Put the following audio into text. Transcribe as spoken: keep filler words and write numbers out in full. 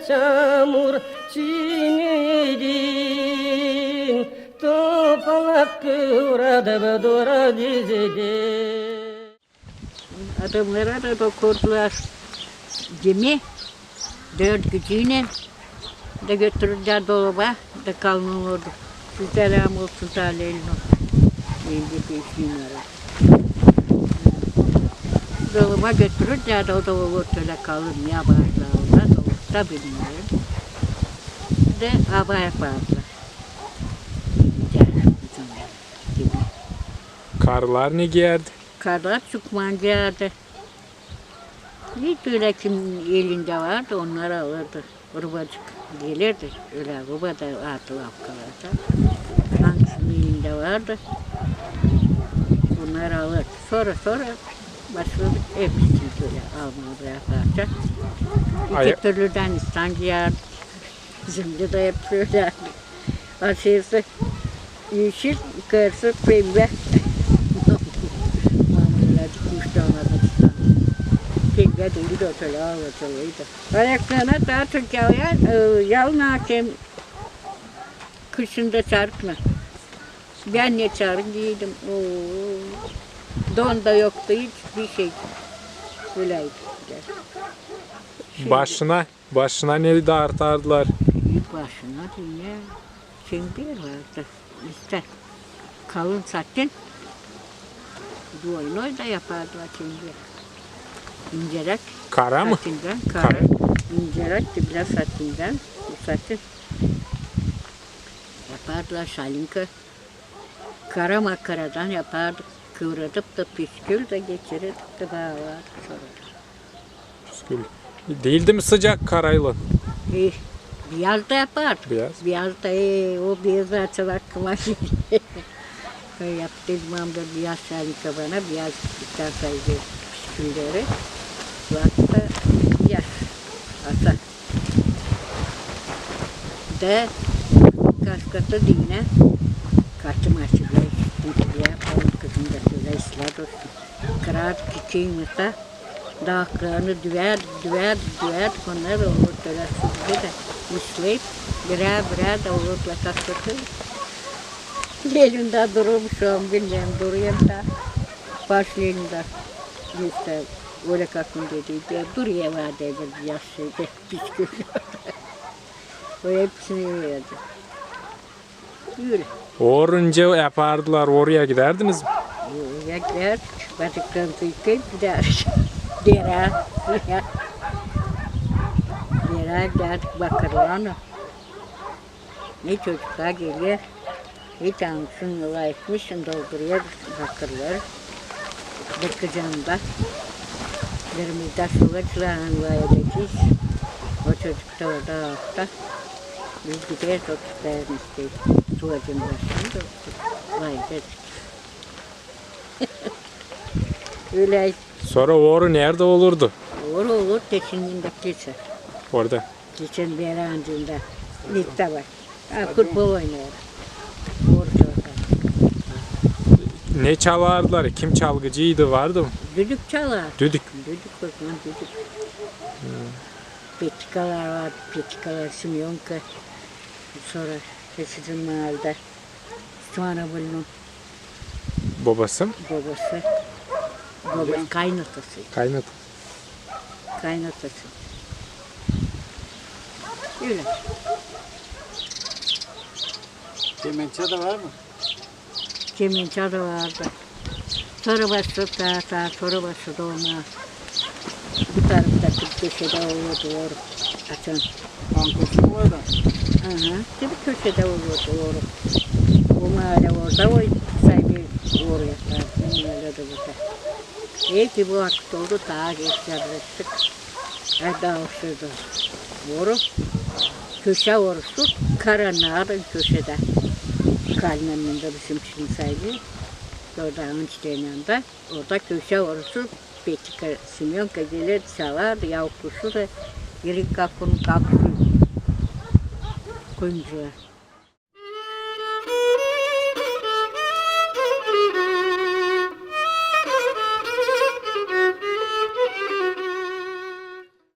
Çamur çiynedin, topalak kıvradı bu dora dizede. Adamnara da dokurdular gemi, dört küçüynän, da götürdülär dolaba, da kalın olurdu. Sizä selam olsun, Talelino. Benim de beşim var. Dolaba götürdülär, da o da olurdu ölä kalın, ya bazıları da, da bilmeerim. Da aba yapardılar. Güzel, güzel. Karlar ne giyärdi? Karlar çukman giyärdi. Hiç ölä kim elindä vardı, onnar alırdı. Rubacık gelirdi, ölä ruba da vardı lavkalarda. Angısının elindä vardı, onnar alırdı. Sora, sora başladık hepsini bölä almaa birer parça. Ay- İki türlüdän insan giyärdi. Bizim dä hep ölä. Aşaası eşil, yukarısı pembä. Mamullacık üç tanä da. Pembä diil dä, o ölä alacalıydı. Ayaklarına taa çok yalın, e, yalın hakem kışında çarıklan. Bän ne çarık giydim. Oo. Don da yoktu hiç bir şey. Öläydi. Başına Başına ne dartardılar? Başına dünnä çember vardı. İştä kalın satin. Dvoynoy da yapardılar çember. İnceräk. Kara mı? Satindän, kara. Kara. İnceräk dä biraz satindän. Bu satin. Yapardılar şalinka. Kara makaradan yapardık. Kıvradıp da püskül da geçirirdik da baalardık sora. Püskül. Diildi mi sıcak karaylan? E, biyaz da yapardık. Biyaz. Biyaz da, e, o biyaz açan aklıma geler. Yaptı mamullacık biyaz şalinka bana, biyaz bir tane saydı püskülleri. Kulak da biyaz. Asa. Da kaskatı diinä, kaçı maçı bilä, bilä, onun kızın da söylä islää dostum. Kırar kiçiy masa, dudaklarını düvär, düvär, düvär, onnar olurdu ölä süzgü dä, üfleyip, birär, birär dä olurdu kaskatı. Elindä durur mu şu an bilmeerim, durêr da, baş elindä. İştä, ölä kakın dedi, durêr var dedi, bir yaş şeydä. Püskül. O hepsini verdi. Ölä. Oorunca yapardılar, oraya gidärdiniz mi? Oraya gidärdik. Bacaklarımızı yıkayıp gidärdik. Derä. Derä gidärdik bakırlarlan. Ne çocuklar geler. Hiç angısını layıkmış, doldurêr bakırları. Bir kıcanda. Birimiz dä suvacılarlan layacez. O çocuk da orada altta. Biz gideriz o kişilerin işte suvacın başında layacez. Öläydi. Sora oru neredä olurdu? Oru olur Teşinindä kilsä. Orada. Geçen bir ancında. Nittä var. Ha, futbol oynêêr. Oru orada. Ne çalardılar? Kim çalgıcıydı, vardı mı? Düdük çalar. Düdük. Düdük, o zaman düdük. Petikalar var, Petikalar, Semönka. Sora sizin maaldä Stefan Abullunun bobası. Bobası. Bobası, kaynatası. Kaynatası. Kaynatası. Ölä. Kemençä dä var mı? Kemençä dä vardı. Sora başladı taa, taa, sora başladı olmaa. Bu tarafta bir köşedä olurdu oru. Açan. Ankursun var da. Aha, bir köşedä olurdu oru. O maal orada, o saydı oru yapardı. O maal da burada. Hep bu vakıt oldu, taa geç yaptık. Ay, daalıştı oru. Köşä orusu, karanın köşedä. Kalnanın da bizim için saydı. Orada Ançteynanda. Orada köşä orusu, Petika, Semönka gelerdi, çalardı, ya o kuşu da, iri kakun, kakuşu. Kuyumcular.